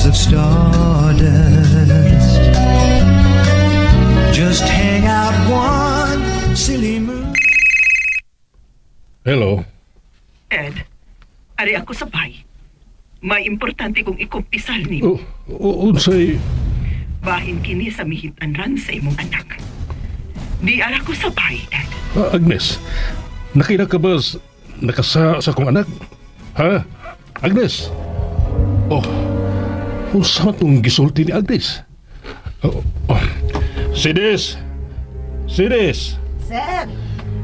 clouds of stardust. Just hang out one silly move. Hello. Ed, ari ako sa bay. May importante kong ikumpisal nimo. Oh, unsay Bahin kini sa mihitanran sa imong anak. Di ara ko sa bay, Ed. Ah, Agnes, nakita ka ba nakasa sa akong anak? Ha? Agnes? Oh, unsa man tong gisulti ni Agnes? Oh, oh. Sides! Sides! Sir,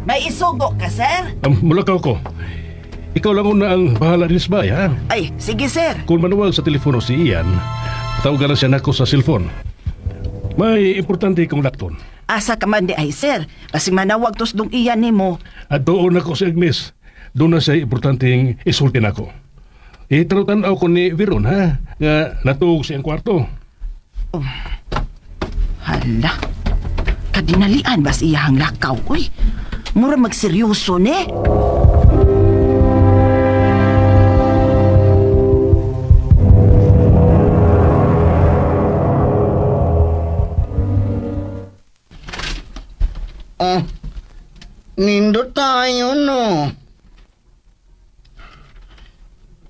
may isugo ka, sir? Mulakaw ko. Ikaw lang una ang bahala din sa bay, ha? Ay, sige, sir. Kung manuwag sa telepono si Ian, tawagan na siya nako sa cellphone. May importante kong lakton. Asa ka man di ay, sir. Kasi manawag tos dong iyan nimo. At doon ako si Agnes. Doon na siya importanteng isulti nako. Itanaw-tanaw ko ni Veron, ha? Nga natuog siyang kwarto. Hala. Kadinalian bas iyahang lakaw, uy. Mura magseryoso ne. Oh, nindo tayo, no?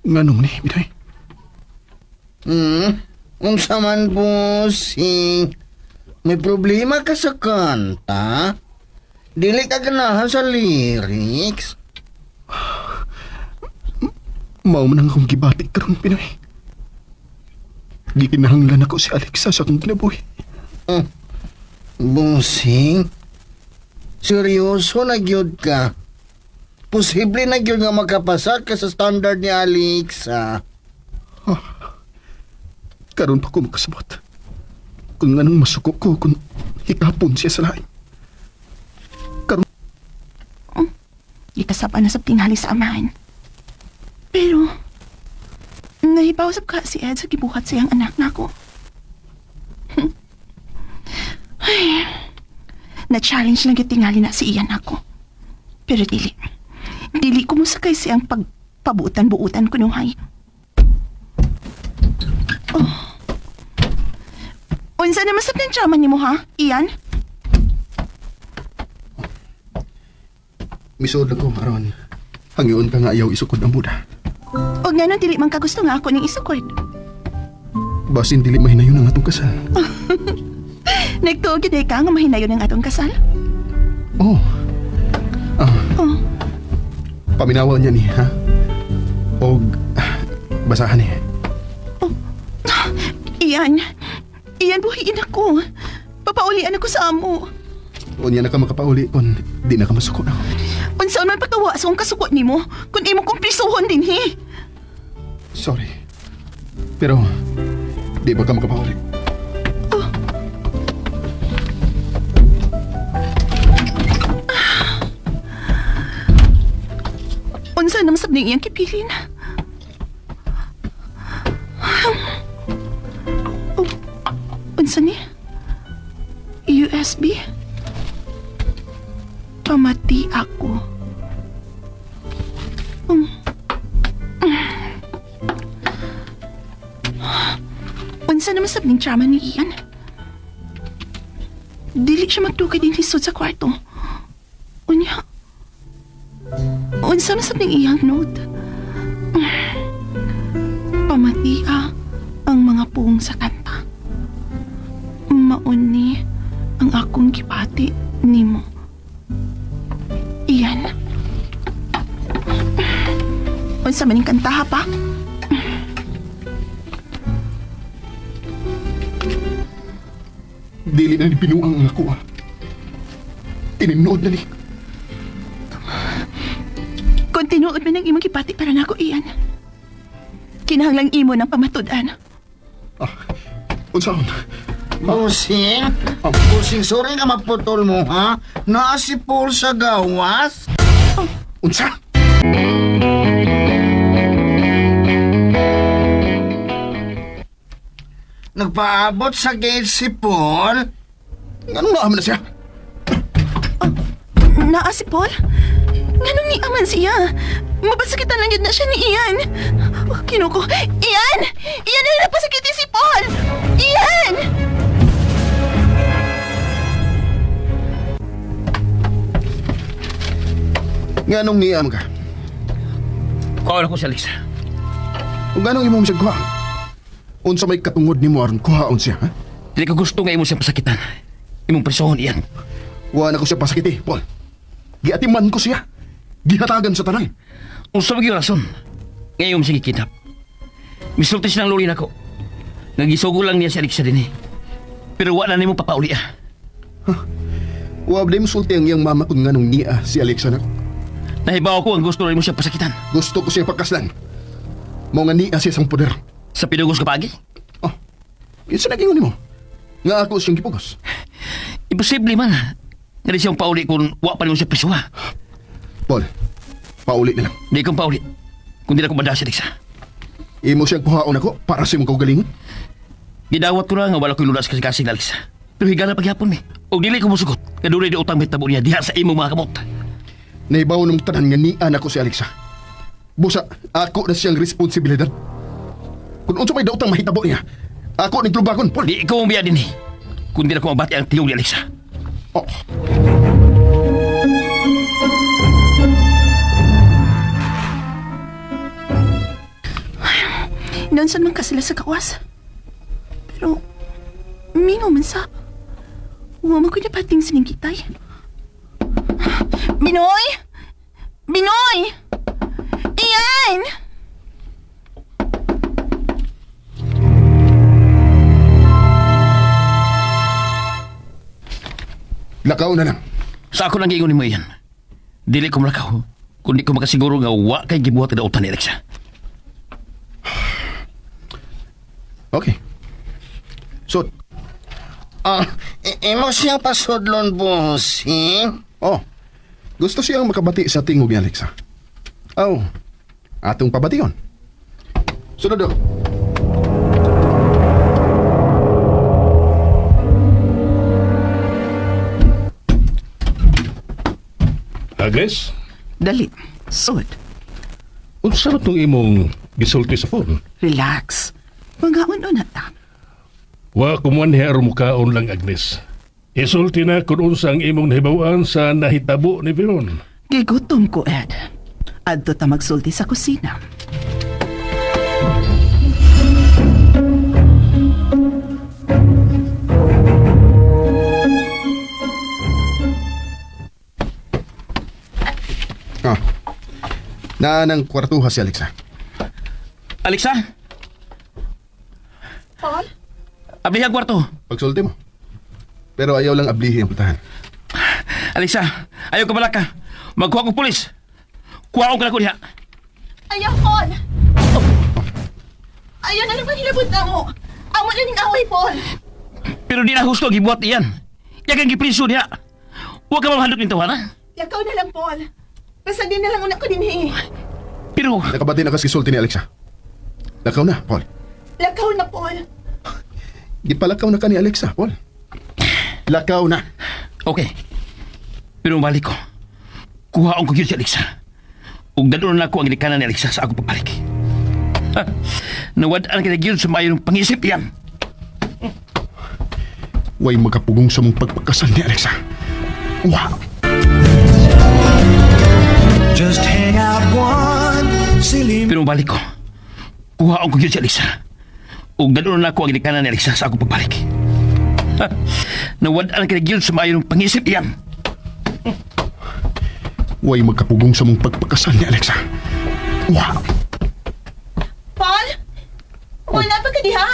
Ngano man ni, Binoy? Unsa man, bossing? May problema ka sa kanta? Dili ka ganahan sa lyrics? Mao man ang akong gibati karon, Pinoy. Gikinahanglan ako si Alexa sa akong kinabuhi. Bossing, seryoso na gyud ka. Posible na gyud nga makapasa ka sa standard ni Alexa. Karon pa ko makasabot. Kung anong masuko ko kung hikapon siya sa lain. Karon Gikasab na sa tinghali sa amahan. Pero, nahibaw sab ka si Ed sa gibuhat sa iyang anak nako. Ay, na-challenge lang yung tingali na si Ian ako. Pero dili. Dili ko mo sakay siyang pagpabutan-buutan ko nuhay. Oh. Unsa naman sab ng drama nimo ha, Ian? Misod lang ko aron. Hangyoon ka nga ayaw isukod ang Buddha. Og nga dili man ka gusto nga ako ning isukod. Basin dili mahinayon ang atong kasal. Nagtuo gyud ay ka nga mahinayon ang atong kasal? Oh. Ah. Oh. Paminawa niya ni, ha? Og basahan ni. Ian, Ian, buhiin ako. Papaulian ako sa amo. Unya na ka makapauli kon di na ka masuko ako. Unsa man pagkawa sa akong kasuko nimo kung imo kong prisuhon dinhi. Sorry. Pero di ba ka makapauli? Unsa naman sab ning iyang kipilin? Oh, unsa ni? USB? Pamati ako. Unsa naman sab ning drama ni Ian? Dili siya magdugay din hisod sa kwarto. Unya, unsa man sab ning iyang note? Pamatia ang mga puong sa kanta. Mauni ang akong gibati nimo. Iyan. Unsa man ning kanta ha pa? Dili na ni binuang ang ako. Ah. Tininood na ni. Kung tinuod man ang imong gibati para nako iyan. Kinahanglang imo ng pamatud-an. Ah, unsaon? Bossing? Bossing, sorry nga maputol mo, ha? Naa si Paul sa gawas? Unsa? Nagpaabot sa gate si Paul? Anong naaman na siya? Naa si Paul? Nganong ni aman siya? Mabasakitan lang yun na siya ni Ian. Oh, Kinuko. Ian! Ian, na napasakit si Paul! Ian! Nga nung niam ka? Kuha ko si Alexa. Kung ganong imo siya kuha? Unsa may katungod nimo aron kuhaon siya, ha? Dili ko gusto nga imo siyang pasakitan. Imong presohon iyan. Wa na ko siya pasakiti, Paul. Giatiman ko siya. Gihatagan sa tanan. Unsa man gyud rason? Ngayon siya gikidnap. Misulti siya ng luli nako. Nga gisugo lang niya si Alexa dinhi. Pero wa na nimo papauli ah. Wa ba sulti ang iyang mama kung nganong niya si Alexa na. Nahibaw ko ang gusto nimo siya pasakitan. Gusto ko siya pagkaslan. Mao nga niya siya sang poder. Sa pinugos ka paagi. Oh, kinsa nagingon nimo? Nga ako siyang gipugos. Imposible man. Nga di siyang pauli kung wa pa nimo siya presoha. Paul, pauli na lang. Di kong pauli. Kung di na ko banda si Alexa. Imo siyang kuhaon ako para sa imong kaugalingon. Gidawat ko na nga wala ko'y lunas kasi kasing Alexa. Pero higala paghapon mi. Og dili ko mosugot. Nga dunay di utang mahitabo niya diha sa imong mga kamot. Naibaw ng tanan nga niya nako si Alexa. Busa, ako na siyang responsibilidad. Kung unsa may daotang mahitabo niya, ako ning tlubagon, Paul. Di ko mabiya din eh. Kung di na ko mabati ang tiyong ni Alexa. Oh, Nansan man ka sila sa kawas. Pero, mingaw man sa. Huwag mo ko niya pating siningkitay. Binoy! Binoy! Ian! Lakaw na lang. Sa ako lang giingon nimo iyan. Dili ko malakaw. Kung di ko makasiguro nga wa kay gibuhat ang dautan ni Alexa. Okay. So, Ah, imo siya pasudlon, bossing. oh, gusto siyang makabati sa tingog ni Alexa. Oh, atong pabation. Sunod oh. Agnes, Dali. Sud. unsa man tong imong gisulti sa phone? Relax. Magaon na ta. Wa kumuan aron mukaon lang Agnes. Isulti na kung unsa ang imong nahibaw-an sa nahitabo ni Veron. Gigutom ko, Ed. Adto ta magsulti sa kusina. Ah. Naa ng kwartuha si Alexa. Alexa! Paul? Ablihan kwarto. Pagsulti mo. Pero ayaw lang ablihi ang putahan. Alexa, ayaw ka balaka. Magkuha kong pulis. Kuha ko ka na ko diha. Ayaw, Paul! Ayaw na naman hilabot na mo. Amo na ning away, Paul. Pero di na husto gibuhat iyan. Yagang gipriso diha. Huwag ka mamahadlok nito, ha? Yakaw na lang, Paul. Basta di na lang una ko din eh. Pero Nakabati na kasi gisulti ni Alexa. Lakaw na, Paul. Lakaw na, Paul. Gipalakaw na ka ni Alexa, Paul. Lakaw na. Okay. Pero balik ko. Kuha ko gyud si Alexa. Ug dadon na ako ang ginikanan ni Alexa sa akong pagbalik. Ha, nawad-an ka na gyud sa maayong pangisip iyan. Way magkapugong sa mong pagpakasal ni Alexa. Wow! Just hang out one silly Pero balik ko. Kuha ko gyud si Alexa. Ug dadon na ako ang ginikanan ni Alexa sa akong pagbalik. Ha, nawad-an ka na gyud sa maayong pangisip iyan. Way magkapugong sa mong pagpakasal ni Alexa. Wow! Paul? Wala pa ka diha?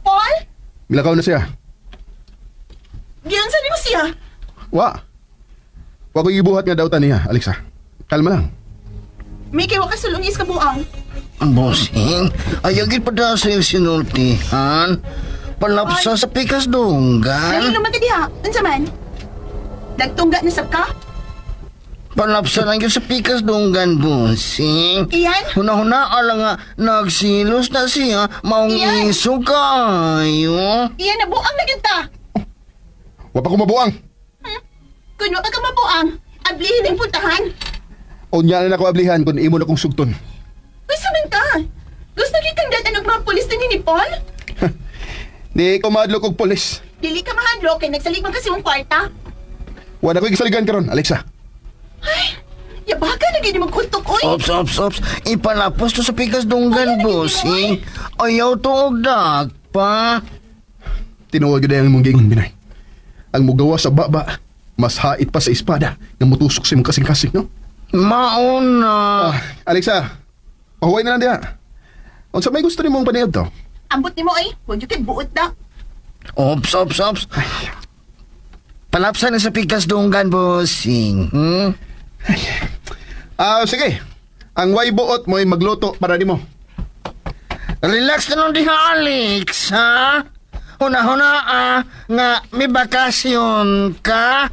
Paul? Milakaw na siya. Giyon sa nimo siya. Wa! Wa ko'y ibuhat nga dautan niya, Alexa. Kalma lang. May kay wa ka sulungis ka buang. Bossing, ayaw gid pa daw sa iyong sinultihan. Palapsa sa pikas dunggan. Dali naman ka diha. Unsa man? Nagtungga na sab ka? Palapsa lang yun sa pikas dunggan, bossing. Iyan? Huna-huna ala nga, nagsilos na siya, maong Iyan. iso kaayo. Iyan na buang na gyud ta. Wa pa ko mabuang. Kun wa pa ka mabuang, ablihin ang puntahan. Unya na nako ablihan kung imo na kong sugton. Uy, sa man ka? Gusto gyud kang dad-an og mga pulis ni Paul? Di ko maadlok og pulis. Dili ka mahadlok kay nagsalig man kasi mong kwarta. Wala ko'y gisaligan karon, Alexa. Yabaga na gyud imong kutok oy. Ops, ops, ops. Ipalapos to sa pikas dunggan, bossing. Ayaw to og dag pa. Tinuod gyud ang imong giingon, Binay. Ang mugawa sa baba, mas hait pa sa espada nga mutusok sa imong kasing-kasing, no? Mauna. Ah, Alexa, pahuway na lang diha. Unsa may gusto nimong paniud to? Ambot nimo ay, wag gyud kay buot da. Ops, ops, ops. Palapsan na sa pikas dunggan, bossing. Hmm? Ah, sige. Ang way buot mo'y magluto para nimo. Relax na lang diha, Alex, ha? Huna-huna, ah, nga may bakasyon ka.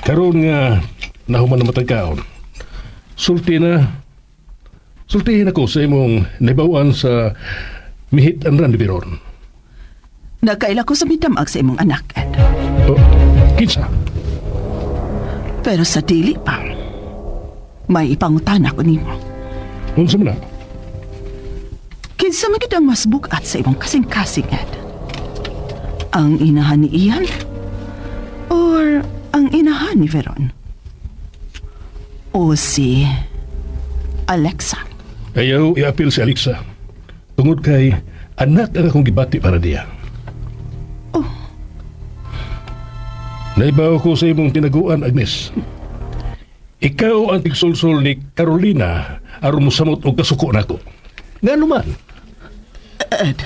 Karon nga nahuman na matagkaon. Sulti na. Sultihin ako sa imong nahibawan sa mihit ang ni Veron. Nagkaila ko sa midamag sa imong anak, Ed. Oh, kinsa? Pero sa dili pa, may ipangutana ko nimo. Unsa man na? Kinsa man gyud ang mas bugat sa imong kasing-kasing, Ed? Ang inahan ni Ian? Or ang inahan ni Veron? O si Alexa? Ayaw iapil si Alexa. Tungod kay anak ang akong gibati para diya. Oh. Naibaw ko sa imong tinaguan, Agnes. Ikaw ang tigsulsul ni Carolina aron mosamot og kasuko nako. Ngano man? Ed,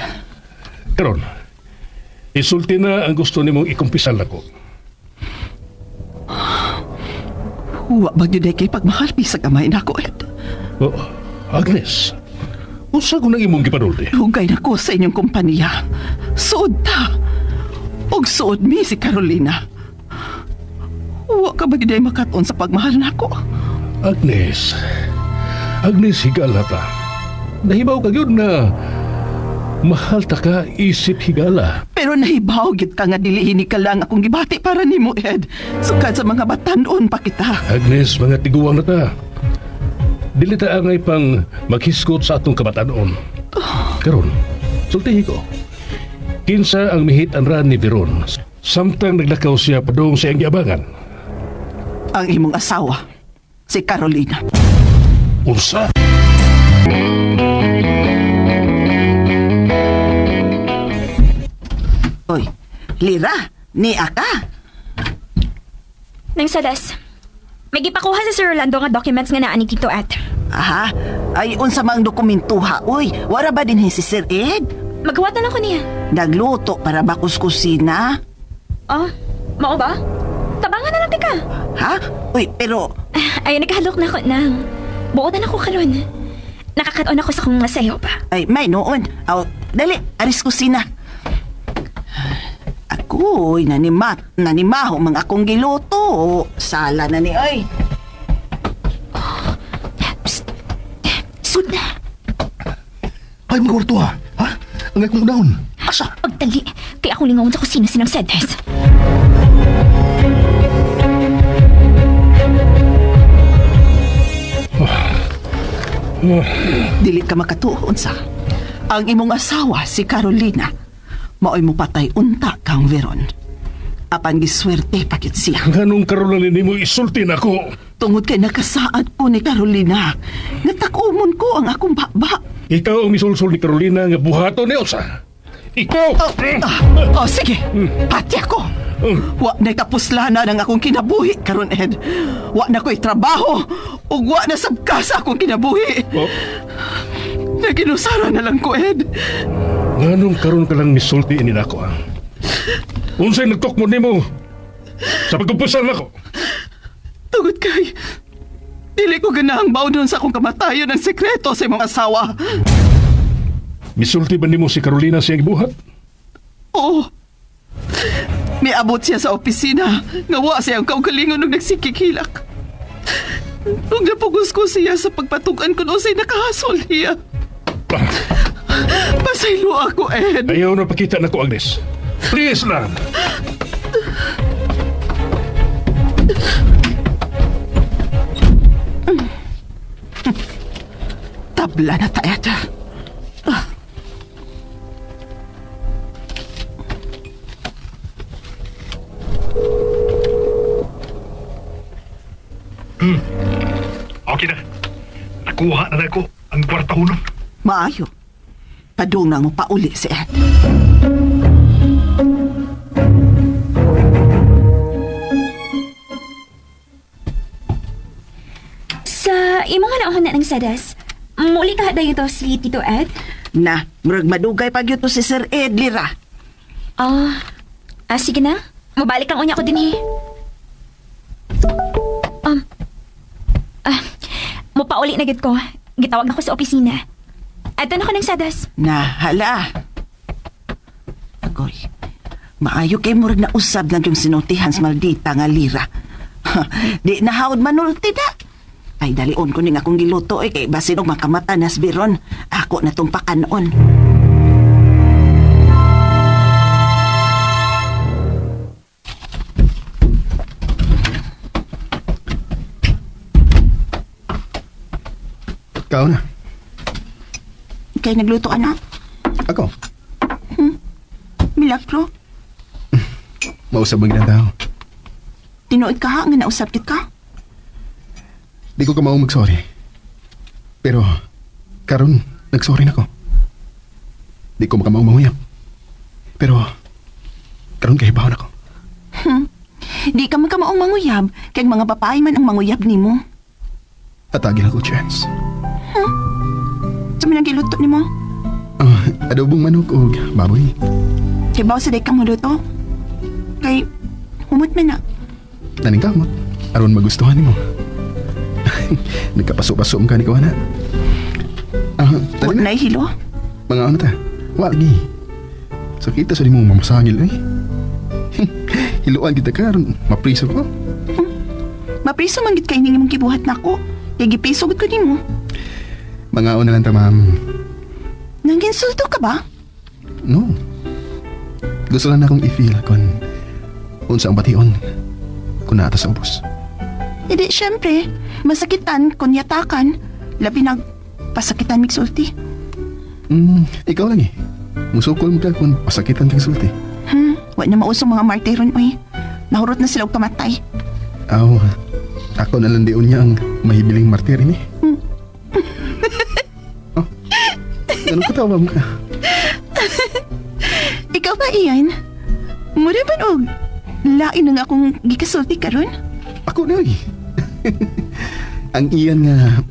Karon, isulti na ang gusto nimong ikumpisal nako. wa ba gyud kay pagmahal bisag gamay nako, Ed? Oh, Agnes, unsa ko nang imong gipanulti? Dugay na ko sa inyong kompanya. Suod ta. Og suod mi si Carolina. Wa ka ba gyud ay makaton sa pagmahal nako? Agnes, Agnes, higala ta. Nahibaw ka gyud na mahal ta ka isip higala. Pero nahibaw gyud ka nga dili hini ka lang akong gibati para nimo, Ed. Sukad sa mga batan-on pa kita. Agnes, mga tiguang na ta. Dili ta angay pang maghisgot sa atong kabatanon. Karon, sultihi ko. Kinsa ang mihit ang ran ni Veron samtang naglakaw siya padung sa iyang giabangan. Ang imong asawa, si Carolina. Unsa? Oy, Lira, ni aka. Nang salas, may gipakuha sa Sir Orlando nga documents nga naa ni Tito at. Aha, ay unsa mang dokumentuha. Uy, wara ba din si Sir Ed? Magawa na lang ko niya. Nagluto para ba kuskusina? Oh, mao ba? Tabangan na lang tika. Ha? Uy, pero Ay, nagkahalok na ko nang. Buo na ako karon. Nakakaon ako sa kong masayo pa. Ay, may noon. Aw, dali, aris kusina. Ako'y nanimat, nanimaho mga akong giluto. Sala na ni ay. Psst. Sud na. Ay, mga kwarto ha. Ha? Ang akong unahon. Asa? Pagdali. Kaya akong lingawan sa kusina sinang Sedes. Dili ka makatuon sa. Ang imong asawa, si Carolina, maoy mo patay unta kang Veron. Apan giswerte pakit siya. Nganong karon lang nimo isulti nako? Tungod kay nakasaad ko ni Carolina, nga takumon ko ang akong baba. Ikaw ang misulsul ni Carolina nga buhaton ni Osa. Ikaw! Oh, ah, oh, sige. Pati ako. Wa na kapuslana ng akong kinabuhi karon Ed. Wa na ko'y trabaho ug wa na sabka sa akong kinabuhi. Oh, Naginusara na lang ko, Ed. nganong karon ka lang misulti ini nako ah. Unsay nagtukmo nimo sa pagkumpisal nako? Tungod kay dili ko ganahang baonon sa akong kamatayon ang sekreto sa imong asawa. Misulti ba nimo si Carolina sa iyang gibuhat? Oo. Miabot siya sa opisina. Nga wa siya ang kaugalingon og nagsikikilak. Ug napugos ko siya sa pagpatugan kung unsay nakahasol niya. Pasaylo ako, Ed. Ayaw na pakita nako, Agnes. Please lang. Tabla na ta, Ed. Okay na. Nakuha na ko ang kwarta huno. Maayo. Padung na mo pauli si Ed. Sa imo nga naon na ng sadas, muli ka dayo to si Tito Ed? Na, murag madugay pag to si Sir Ed Lira. Ah, sige na. Mabalik ang unya ko din eh. Um, mupauli na gid ko. Gitawag na ko sa opisina. Ato na ko ng sadas. Na, hala. Agoy, maayo kay murag na usab na yung sinultihan sa maldita nga lira. Ha, di na hawd manulti na. Ay, dalion ko ning akong giluto eh, kay basin og makamata nas biron. Ako na tong pakanoon. Kao na. Kay nagluto anak. Ako, Milagro. mausab ang ginatao. Tinuod ka ha, nga nausap gid ka. Di ko kamao mag-sorry. Pero, karon nag-sorry na ko. Di ko makamao manguyab. Pero, karon kahibaw na ko. Di ka magkamaong manguyab, kay ang mga babae man ang manguyab nimo. Atagin ako chance. Sa man ang giluto nimo? Ah, adobong manok o baboy. Kay bawo sa day kang muluto. Kay humot man na. Naning kamot. Aron magustuhan nimo. Nagkapaso-paso man ka ni ko ana. Ah, Wa tali na. na hilo. Mga ano ta? Wa lagi. Sakita sa di mo mamasangil eh. Hiluan kita karon, mapriso ko. Mapriso man gid kay ning imong gibuhat nako. Kay gipiso gid ko nimo. Mga na lang ta, ma'am. Nangginsulto ka ba? No. Gusto lang akong i-feel kung unsa ang bation kung naata sa ubos. Hindi, syempre. Masakitan kung yatakan. Labi nag pasakitan migsulti. Ikaw lang eh. Musukol mo ka kung pasakitan kang sulti. Wa na mausong mga martyron oy. Nahurot na sila og kamatay. Aw, ako na lang diyon niya ang mahibiling martir ini. Oh, ganun katawa mo ka. Ikaw ba, Ian? Mura ba og lain na nga akong gikasulti karon? Ako na eh. Ang iyan nga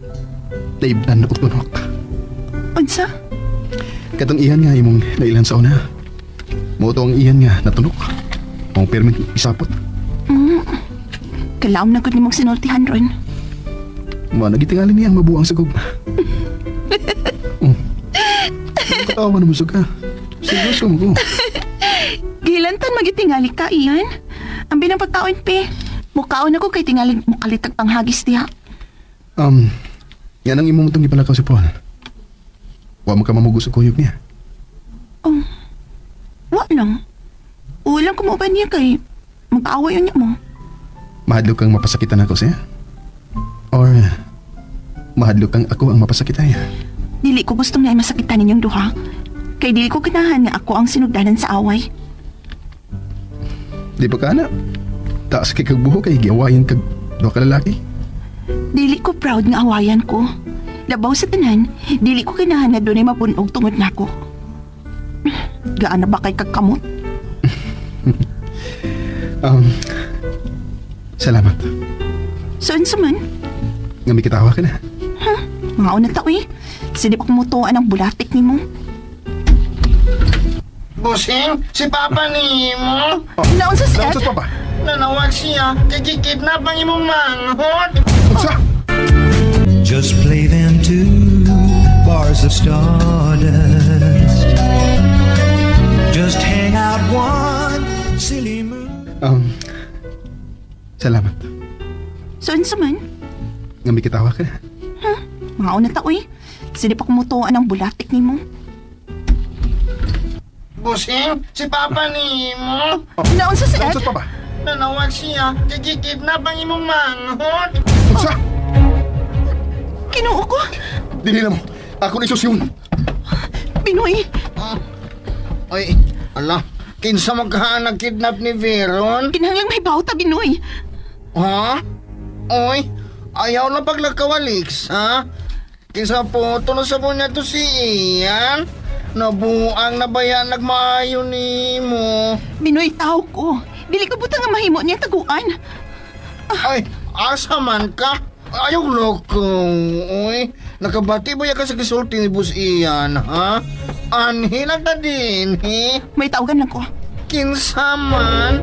naibdan na utunok. Unsa? Katong iyan nga imong nailan sa una. Mo to ang iyan nga natunok. Mong permit isapot. Kalaom na gud nimong sinultihan ron. Mo nagitingali niya ang mabuang sa gugma. Katawa na mo ka. Seryoso mo ko. Gilantan magitingali ka, Ian. Ang binang pagkaon, pe. Mukaon ako kay tingali mukalitag panghagis diha. Yan ang imong itong gipalakaw si Paul. Wa mo ka mamugo sa kuyog niya. Oh, wa lang. Ulang kumuban niya kay mag-away niya mo. Mahadlok kang mapasakitan ako siya? Or mahadlok kang ako ang mapasakitan niya? Dili ko gustong na masakitan ninyong duha. Kay dili ko ganahan nga ako ang sinugdanan sa away. Di ba ka na? Taas kay kag buhok kay giawayan kag duha ka lalaki. Dili ko proud nga awayan ko. Labaw sa tanan, dili ko ganahan nga dunay mapunog tungod nako. Gaana ba kay kagkamot? Um, salamat. So unsa man? Nga may kitawa ka na. Mga una tao eh. Sige pa kumutuan ang bulatik nimo. Busing, si Papa ni mo. Naunsa si Ed? Naunsa pa ba? Nanawag siya, kikidnap ang imong manghod. Unsa? Just play them two bars of stardust. Just hang out one silly moon. Salamat. So unsa man? Nga may kitawa ka na. Mga una tao eh. Sige pa kumutuan ang bulatik nimo. Busing, si Papa ni mo. Naunsa si Ed? Naunsa pa ba? Nanawag siya, kikidnap ang imong manghod. Unsa? Kinuo ko. Dili na mo. Ako ni Susyun. Binoy, Ay, ala, kinsa man ka nagkidnap ni Veron? kinahanglang may bawta, Binoy. Ha? Oy, ayaw na paglakaw, Alex, ha? Kinsa po, tulo sa niya to si Ian. Nabuang na ba yan nagmaayo ni mo? Binoy, tao ko. Dili ko butang nga mahimo niya taguan. Ay, asa man ka? Ayaw loko. Uy, nakabati ba ya ka sa gisulti ni Boss Ian, ha? Anhi lang ta din, he? May tawagan lang ko. Kinsa man?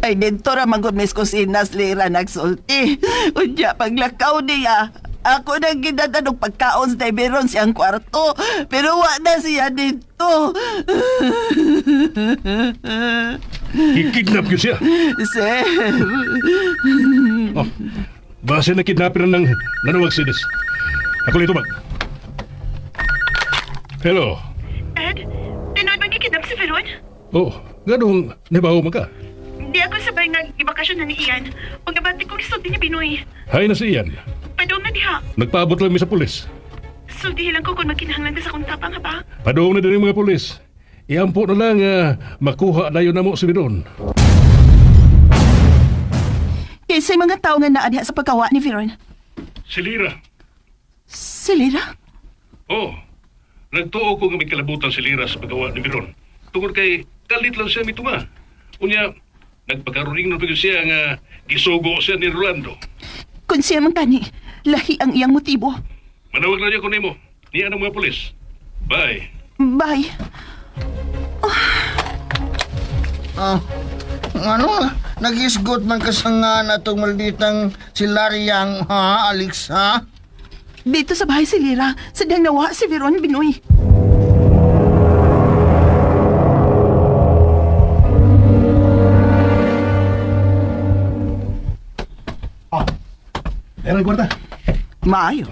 Ay, dito ra magod mis kusinas lira nagsulti. Unya, paglakaw niya, ako nang ginadanog pagkaon sa Tiberon siyang kwarto. Pero wa na siya dito. Gikidnap yun siya. Sir, Oh, base na kidnapper na ng nanawag si Des. Ako nito mag. Hello. Ed, tinood bang gikidnap si Veron? Oh, ganong nabaho man ka. Di ako sabay nga ibakasyon na ni Ian. Pag nabati ko gisulti ni Binoy. Hay na si Ian. Padung na diha. Nagpaabot lang mi sa pulis. Sultihi lang ko kung magkinahanglan ka sa kong tapang ha ba? Padung na din yung mga pulis. Iampo na lang makuha na yun na mo si Bidon. kaysa mga tao nga naa diha sa pagkawa ni Veron. Si Lira. Si Lira? Oh, nagtuo ko nga may kalabutan si Lira sa paggawa ni Miron. Tungod kay kalit lang siya mitunga. Unya, nagpagkaroon na pagod siya nga gisugo siya ni Rolando. Kung siya man gani, lahi ang iyang motibo. Manawag na niya ko nimo. Niya ang mga pulis. Bye. Bye. Ah, ano? Nagisgot man ka sa nga na itong malditang si Lariang, ha, Alex, ha? Dito sa bahay si Lira, sadyang nawa si Veron Binoy. Meron kwarta. Maayo.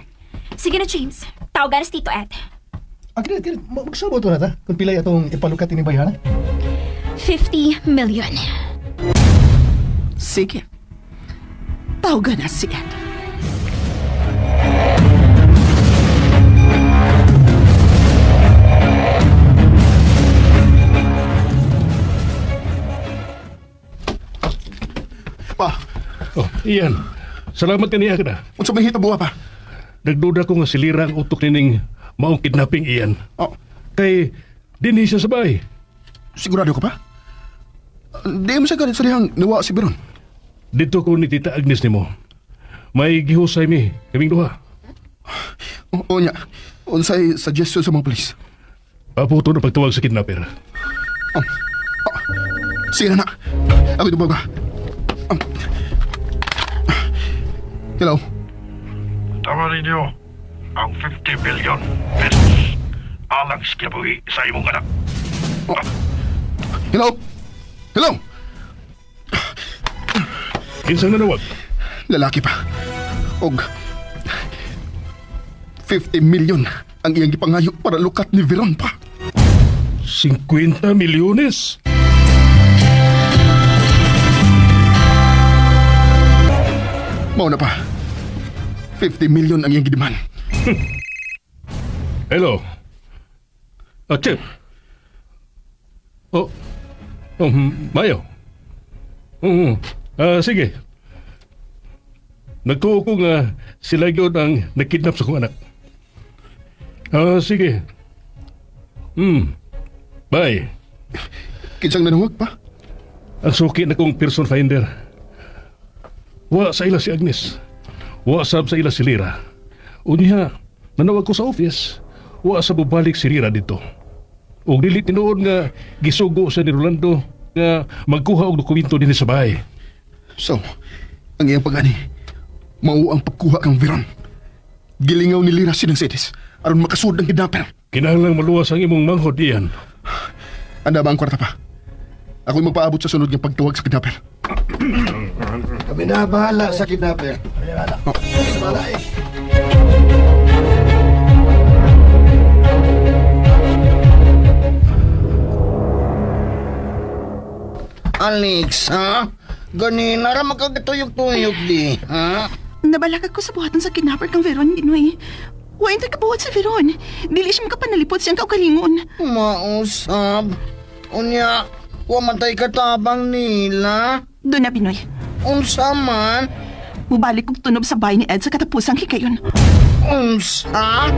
Sige na, James. Tawagan si Tito Ed. Ah, kinit, kinit. Magsabot na ta. Kung pilay atong ipalukat ini bayhana. 50 million. Sige. Tawagan na si Ed. Pa, Oh, Ian. Salamat kaniya ka na. unsa may hitabo pa? Nagduda ko nga si Lira ang utok nining maong kidnapping Ian. Oh, Kay dinhi siya sa bahay. sigurado ka pa? Di mo sa ganit sa dihang nawa si Biron. Dito ko ni Tita Agnes nimo. May gihusay mi kaming duha. O, nya, unsay suggestion sa mga polis? Paputo na pagtawag sa kidnapper. Sige na na. Ako ito ba? Hello? Tama ninyo ang 50 billion pesos alang sa kinabuhi sa imong anak. Hello? Hello? Kinsang nanawag? Lalaki pa. Og 50 million ang iyang gipangayo para lukat ni Veron pa. 50 milyones? Mao na pa. 50 million ang iyang gidiman. Hello? Oh, Chip. Oh, oh Mayo. Sige. Nagtuo ko nga sila yun ang nagkidnap sa kong anak. Sige. Bye. Kinsang nanawag pa? Ang suki na kong person finder. Wa sa ila si Agnes. Wa sab sa ila si Lira. Unya, nanawag ko sa office. Wa sa bubalik si Lira dito. Og dili tinuod nga gisugo sa ni Rolando nga magkuha og dokumento dinhi sa bahay. So, ang iyang pag-ani, mao ang pagkuha kang Veron. Gilingaw ni Lira si Mercedes aron makasud ang kidnapper. Kinahanglang maluwas ang imong manghod iyan. Anda ba ang kwarta pa? Ako'y magpaabot sa sunod nga pagtuwag sa kidnapper. Kami na bahala sa kidnapper. Oh. Alexa, ganina ra makagtuyok-tuyok di, ha? Nabalaka ko sa buhaton sa kidnapper kang Veron, Binoy. Wa intay kabuhat sa Veron. Dili siya makapanalipot siyang kaugalingon. Mausab. Unya, wa man tay katabang nila. Doon na, Binoy. Unsa man? Mubalik kong tunob sa bahay ni Ed sa katapusang hikayon. Unsa?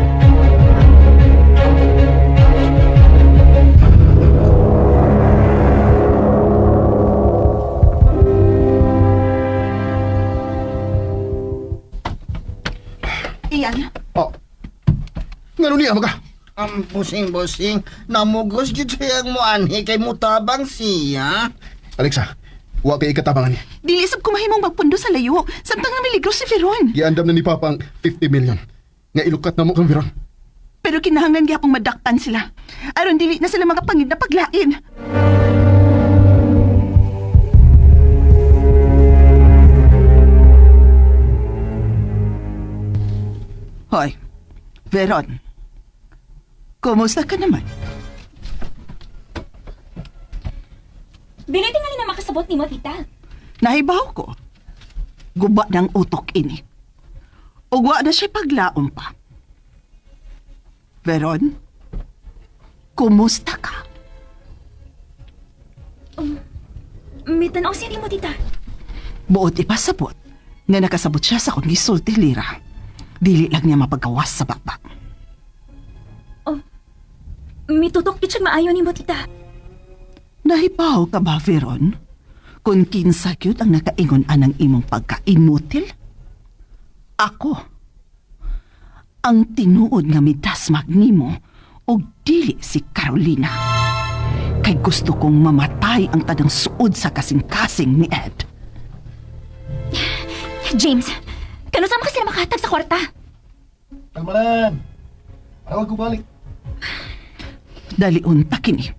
Iyan. Oh. Ngano niya maga? Ang busing-busing, namugos gid siyang mo anhi kay mutabang siya. Alexa, wa kay ikatabangan ni. Dili sab kumahimong magpundo sa layo. Samtang namiligro si Veron. Giandam na ni Papa ang 50 million. Nga ilukat na mo kang Veron. Pero kinahanglan gyapong madakpan sila. Aron dili na sila makapangid na paglain. Hoy, Veron. Kumusta ka naman? Dili tingali na makasabot nimo, tita. Nahibaw ko. Guba ng utok ini. Ugwa na siya paglaom pa. Veron, kumusta ka? May tanaw siya nimo, tita. Buot ipasabot nga nakasabot siya sa kong gisulti lira. Dili lang niya mapagawas sa baba. May tutok gid siya maayo nimo, tita. Nahibaw ka ba, Veron? Kung kinsa gyud ang nakaingon anang imong pagkainutil? Ako. Ang tinuod nga midasmag nimo og dili si Carolina. Kay gusto kong mamatay ang tanang suod sa kasing-kasing ni Ed. James, kano sa ka sila makahatag sa kwarta? Kalmanan! Tawag ko balik. Daliun ta kini.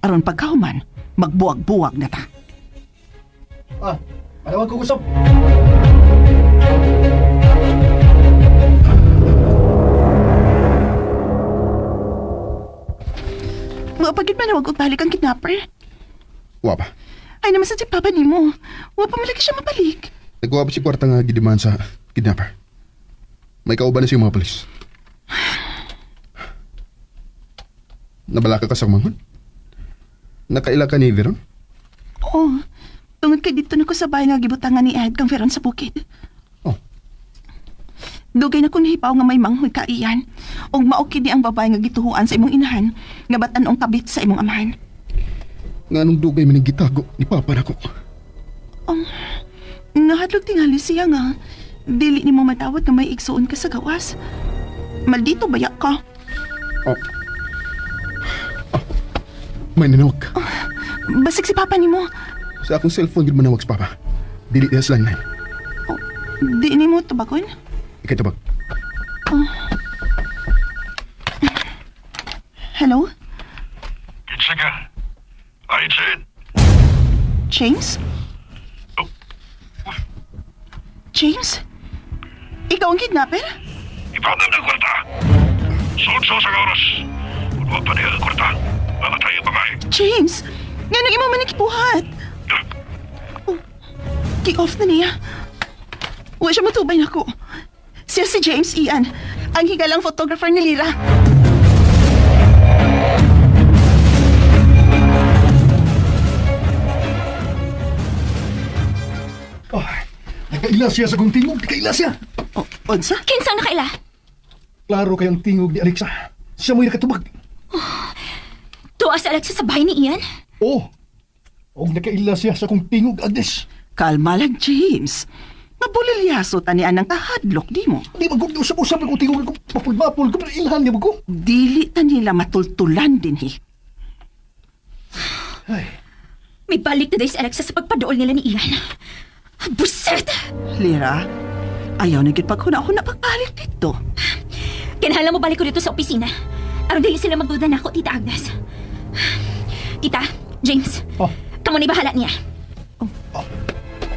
Aron pagkahuman, magbuwag-buwag na ta. Ah, panawag ko usap. Mapagid manawag og balik ang kidnapper. Wa pa. Ay naman sa si Papa nimo. Wa pa malagi siya mabalik. Nagkuha pa si kwarta nga gidiman sa kidnapper. May kauban na siya mga polis. Nabalaka ka sa manghod? Nakaila ka ni Veron? Oo. Tungod kay dito na ko sa bahay nga gibutangan ni Ed kang Veron sa bukid. Oh, Dugay na ko nahibaw nga may manghod ka iyan. Ug mao kini ang babae nga gituhuan sa imong inahan nga batan-ong kabit sa imong amahan. nga anong dugay man ang gitago ni Papa nako. Nahadlok tingali siya nga dili nimo matawad nga may igsuon ka sa gawas. Maldito baya ka. Oh. Oh. May nanawag. Basig si Papa nimo. Sa akong cellphone gid manawag si Papa. Dili niya sa landline. Oh, di nimo tubagon. Ikay tabag. Hello? Kinsa ka? Ay, Ed. James? Oh. James? Ikaw ang kidnapper? Ipandam ng kwarta. Suod-suod sa oras. Kung wa pa niya ang kwarta, mamatay ang babae. James! Nga nang imo man ikibuhat? Oh, Ki-off na niya. Wa siya matubay nako. Siya si James Ian, ang higalang photographer ni Lira. Oh, nakaila siya sa kong tingog. Nakaila siya. Oh, unsa? Kinsa ang nakaila? Klaro kayong tingog ni Alexa. Siya mo'y nakatubag. Tuwa sa Alexa sa bahay ni Ian? Oh, og nakaila siya sa kong tingog, Agnes. Kalma lang, James. Mabulilyaso tanian ang kahadlok di mo. Di ba kung usap-usap akong tingog ako, mapul-mapul ko, pero ilhan niya ba ko? Dili ta nila matultulan din hi. Ay, May balik na dahil si Alexa sa pagpadool nila ni Ian. Buset! Lira, ayaw na gyud paghuna-huna pagbalik dito. Kinahanglan mo balik ko dito sa opisina. Aron dili sila magduda na ako, Tita Agnes. Tita, James, Oh. kamo ni bahala niya.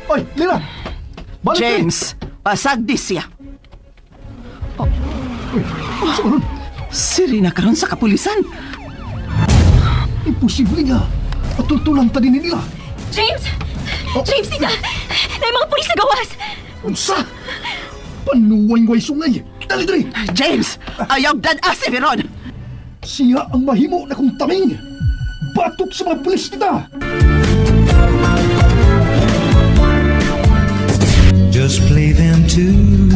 ay, Lira! Balik ka eh. James, pasagdi siya. Oh. Uy, sa manon? Siri na karon sa kapulisan. Imposible nga. Patultulan ta din nila. James! James, tita! Naay mga pulis sa gawas! Unsa? Panuway-way sungay. Dali diri. James, ayaw dad-a si Veron. Siya ang mahimo na kong taming. Batok sa mga pulis kita. Just play them two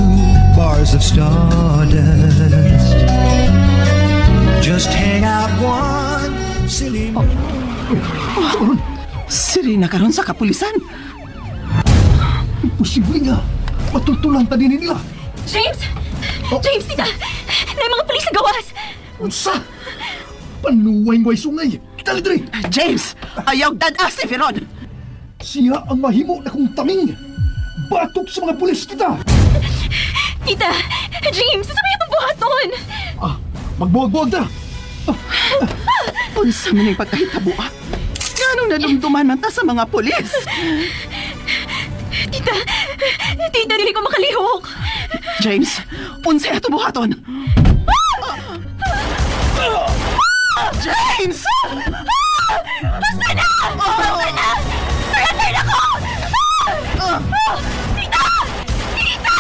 bars of stardust. Just hang out one silly Siri na karon sa kapulisan. Imposible nga. Matultulan ta din nila. James! James, tita! Naay mga pulis sa gawas! Unsa? Panuway-way sungay. Dali diri. James, ayaw dad-a si Veron. Siya ang mahimo na kong taming. Batok sa mga pulis kita. Tita! James, sabi itong buhaton! Ah, magbuwag-buwag ta. Unsa man ang pagkahitaboa? Nganong nadumduman man ta sa mga pulis? Tita! Tita, dili ko makalihok! James, unsay ato buhaton? James! Basta na! Basta na! Surrender na ko! Tita! Tita!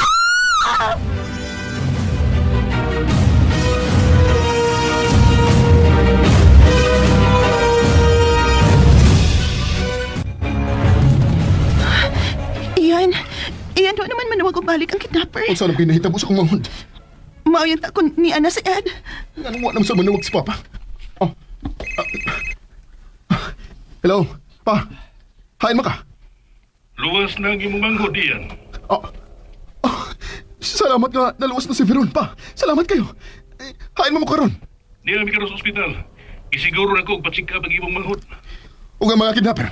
Ian, Ian, wa naman manawag og balik ang kidnapper. Unsa nang kinahitabo sa akong manghod? Mao yun ta kun ni Ana si Ed. Nganong wa naman sa manawag si Papa? Oh. Ah. Hello, Pa. Hain mo ka? Luwas na ang imong manghod diyan. Oh. Oh. Salamat nga naluwas na si Veron, pa. Salamat kayo. Eh, Hain mo mo karon. Niya mi karon sa ospital. Isiguro na ko og patsika pag imong manghod. Ug ang mga kidnapper.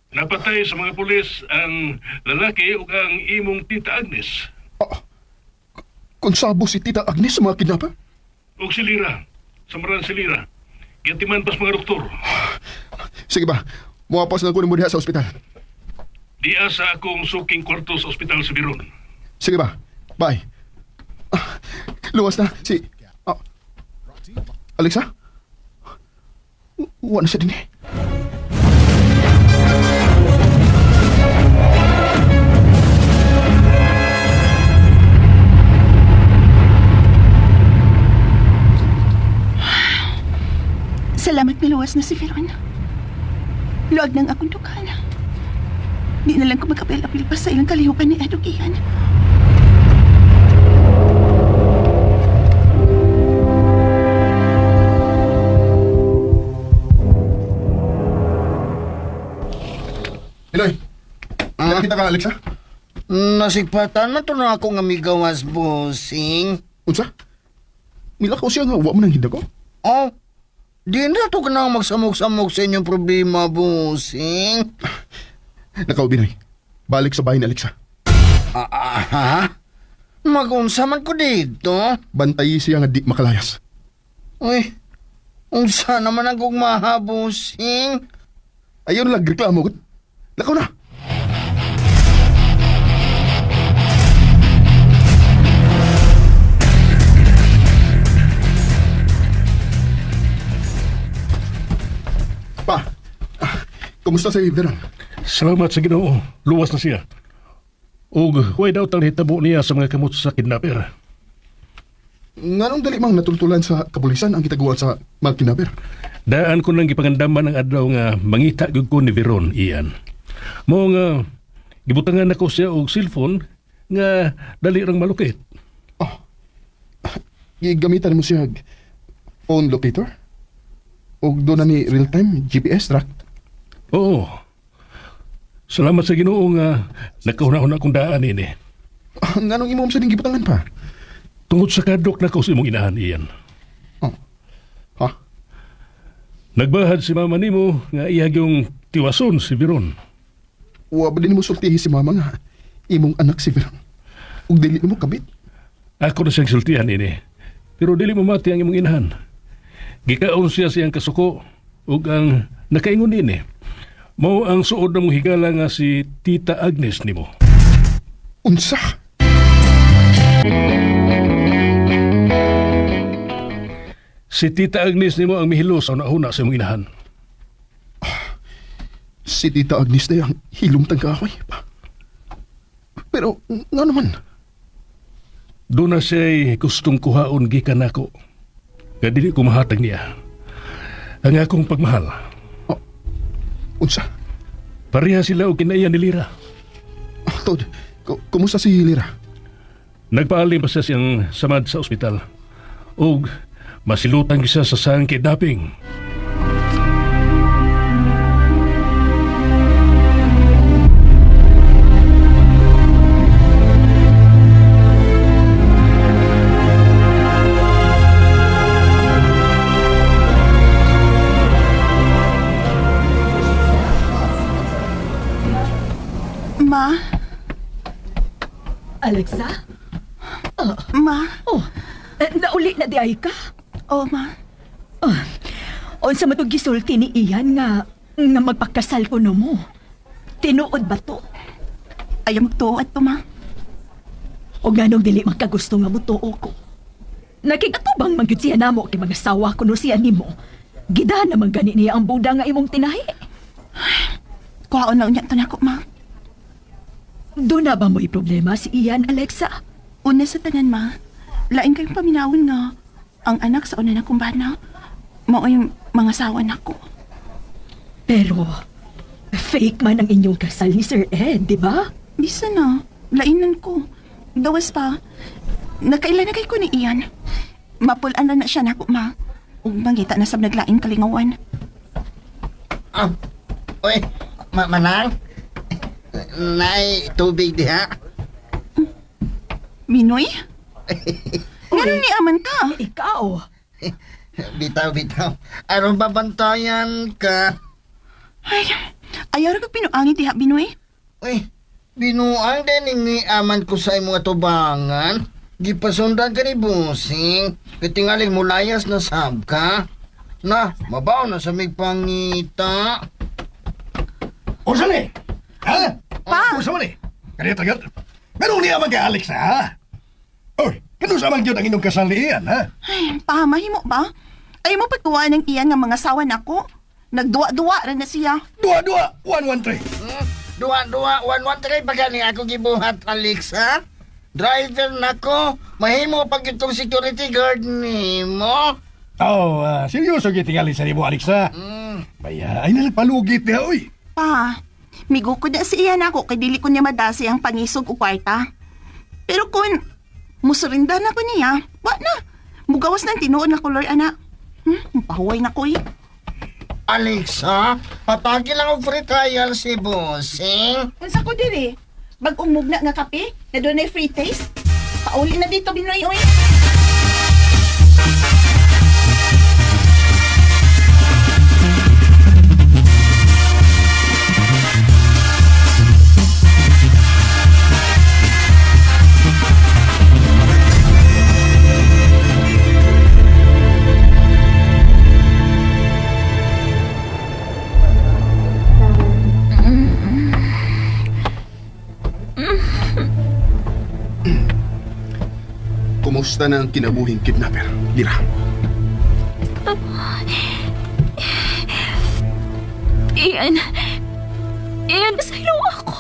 Napatay sa mga pulis ang lalaki ug ang imong tita Agnes. Oh. Kung sabo si Tita Agnes sa mga kidnapper? Ug si Lira, samaran si Lira. Giatiman pas mga doktor. Sige ba, muwapas na ko nimo diha sa ospital. Diya sa akong suking kwarto sa ospital sa Biron. Sige ba, bye. Ah, luwas na si... Ah, Alexa? Wa na siya din eh. Salamat niluwas na si Veron. Luag ng akong dukhan. Di na lang ko mag-apil-apil pa sa ilang kalihukan ni Ed ug Ian. Eloy, nakita ka Alexa? Nasigpatan man to na ako nga migawas, bossing. Unsa? Milakaw siya nga, wa mo nang hinda ko? Oh, di na to ka na magsamok-samok sa inyong problema, bossing. Nakaw, Binoy. Balik sa bahay ni Alexa. Ah, ah, ha? Mag-unsa man ko dito? Bantayi siya nga di makalayas. Uy, unsa naman ang gugmaha, bossing? Ayaw na lang, reklamo ko. Lakaw na! Pa, ah, kumusta si Veron? Salamat sa Ginoo. Luwas na siya. Ug way daw tang hitabo niya sa mga kamot sa kidnapper. Nganong dali mang natultulan sa kapulisan ang kitaguan sa mga kidnapper? Daan ko nang gipangandaman ang adlaw nga mangita gyud ko ni Veron iyan. Mao nga gibutangan nako siya og cellphone nga dali rang malukit. Oh, gigamitan mo siya og phone locator? O doon na ni real-time GPS track? Oo. Salamat sa Ginoo nga nakahuna-huna kong daan ini. Ah, Nganong imo sa ding gibutangan pa? Tungod sa kadok nako sa imong inahan iyan. Oh. Ha? Nagbahad si mama nimo nga iya yung tiwason si Veron. Wa ba din mo sultihi si mama nga imong anak si Veron? Ug dili nimo kabit? Ako na siyang sultihan ini. Pero dili mamati ang imong inahan. Gikaon siya siyang kasuko ug ang nakaingon nini. Mao ang suod ng higala nga si Tita Agnes nimo. Unsa? Si Tita Agnes nimo ang mihilo sa una-una sa imong inahan. Si Tita Agnes na ang hilom tang kahoy pa. Pero, nga naman, Doon na siya'y gustong kuhaon gikan nako. Nga dili ko mahatag niya. Ang akong pagmahal. Oh, unsa? Pareha sila og kinaiya ni Lira. Ah, Tod, kumusta si Lira? Nagpaalim pa siya siyang samad sa ospital. Og masilutan siya sa sang kidnapping. Ma, Alexa? ma. Oh, nauli na di ay ka? Oh, ma. Oh, unsa man tong gisulti ni Ian nga nga magpakasal ko no mo? Tinuod ba to? Ayaw magtuo to, ma. O nganong dili man kagusto nga mutuo ko? Nakigatubang man gyud siya namo kay mga sawa kuno siya nimo. Gidahan naman gani niya ang buda nga imong tinahi. Kuhaon na unya to nako, ma. Doon na ba mo'y problema si Ian, Alexa? Una sa tanan, ma. Lain kayong paminawon nga ang anak sa una na kumbana. Mao'y mga sawa nako. Pero, fake man ang inyong kasal ni Sir Ed, di ba? Bisa na. Lainan ko. Gawas pa. Nakailan na kay ko ni Ian. Mapulaan na na siya nako, ma. Ug mangita na sab naglain kalingawan. Ah, uy, manang. Nay, tubig diha. Minoy? Ngano ni aman ka? Ikaw? Bitaw, bitaw. Aron babantayan ka. Ay, ayaw ra kag pinuangi diha, Binoy. Uy, binuang din ni aman ko sa imong atubangan. Gipasundan ka ni Busing. Kitingaling mulayas na sab ka. Na, mabaw na sa mig pangita. Unsa ni? Ha? Pa! Unsa man ni? Kanito gyud. Ganun niya man kay Alex, ha? Oy, kanu sa man gyud ang inyong kasal ni Ian, ha? Ay, pa, mahimo ba? Ayaw mo pagkuha ng iyan nga mga sawa nako. Nagduwa-duwa ra na siya. Duha, duha, 113. Duha, duha, 113 pa gani ako gibuhat, Alex, ha? Driver nako, mahimo pag itong security guard nimo. Oh, seryoso gyud tingali sa nimo, Alex, ha? Baya, ay nalpalugit niya, oy. Pa, migukod na si iyan ako kay dili ko niya madasi ang pangisog o kwarta. Pero kung musurinda na ko niya, wa na. Mugawas ng tinuod nga kolor, ana. Pahuway na ko eh. Alex, ha? Patagi lang og free trial si Busing. Unsa ko diri? Bag-ong mugna nga kape na doon ay free taste? Pauli na dito, Binoy, oy. Kumusta na ang kinabuhing kidnapper, Lira? Ian. Ian, masaylo ako.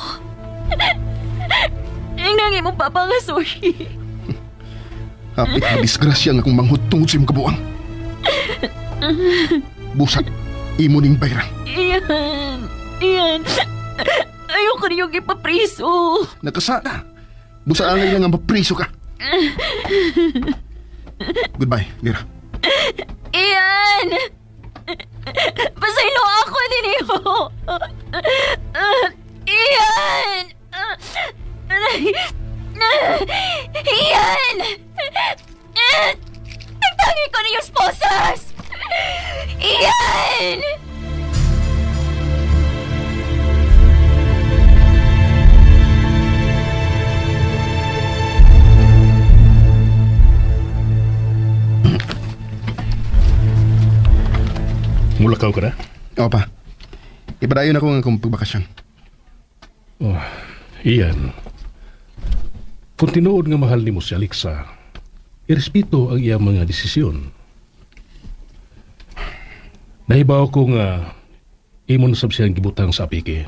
Ang mo papa nga sorry. Hapit na disgrasya nga kung manghod tungod sa imong kabuang. Busat, imo ning bayran. Ian. Ian. Ayoko niyong ipapriso. Nakasada. Busa angay lang ang mapriso ka. Goodbye, Lira. Ian! Pasaylo ako ninyo! Ian! Ian! Tagtangi ko ninyo sponsors! Ian! Mulakaw ka na? Oo pa. Ipadayon ako nga akong pagbakasyon. Oh, Ian. Kung tinuod nga mahal nimo si Alexa, irespeto ang iyang mga desisyon. Nahibaw ko nga Imo na sab siyang gibutang sa apiki.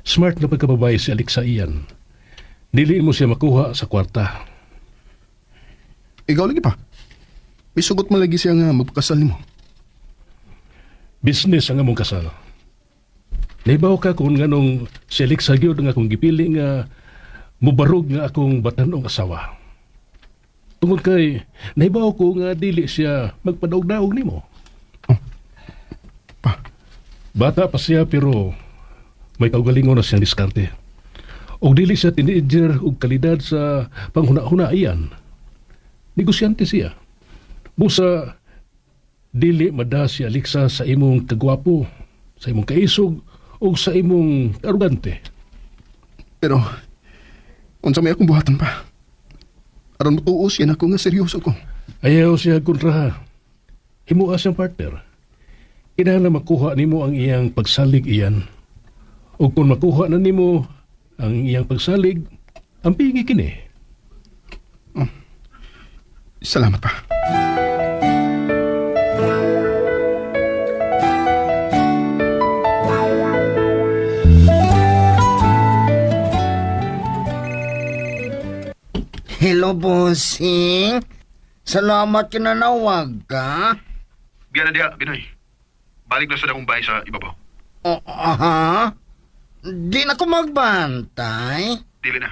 Smart na pagkababae si Alexa iyan. Dili mo siya makuha sa kwarta. Ikaw lagi pa. Misugot man lagi siya nga magpakasal nimo. Business ang among kasal. Naibaw ka kung nganong si Alexa gyud nga akong gipili nga mubarog nga akong batanong asawa. Tungod kay naibaw ko nga dili siya magpadaog-daog nimo. Oh. Pa. Bata pa siya pero may kaugalingon na siyang diskarte. Og dili siya teenager og kalidad sa panghuna-huna iyan. Negosyante siya. Busa dili mada si Alexa sa imong kagwapo, sa imong kaisog o sa imong arugante. Pero unsa may akong buhaton pa? Aron motuo siya nako nga seryoso ko. Ayaw siya kontraha. Himua siyang partner. Kinahanglan makuha nimo ang iyang pagsalig iyan. O kung makuha na nimo ang iyang pagsalig, ang pingi kini. Salamat pa. Hello, bossing. Salamat kinanawag ka. Biya na diha, Binoy. Balik na sa akong bahay sa ibabaw. O, aha. Di na ko magbantay. Dili na.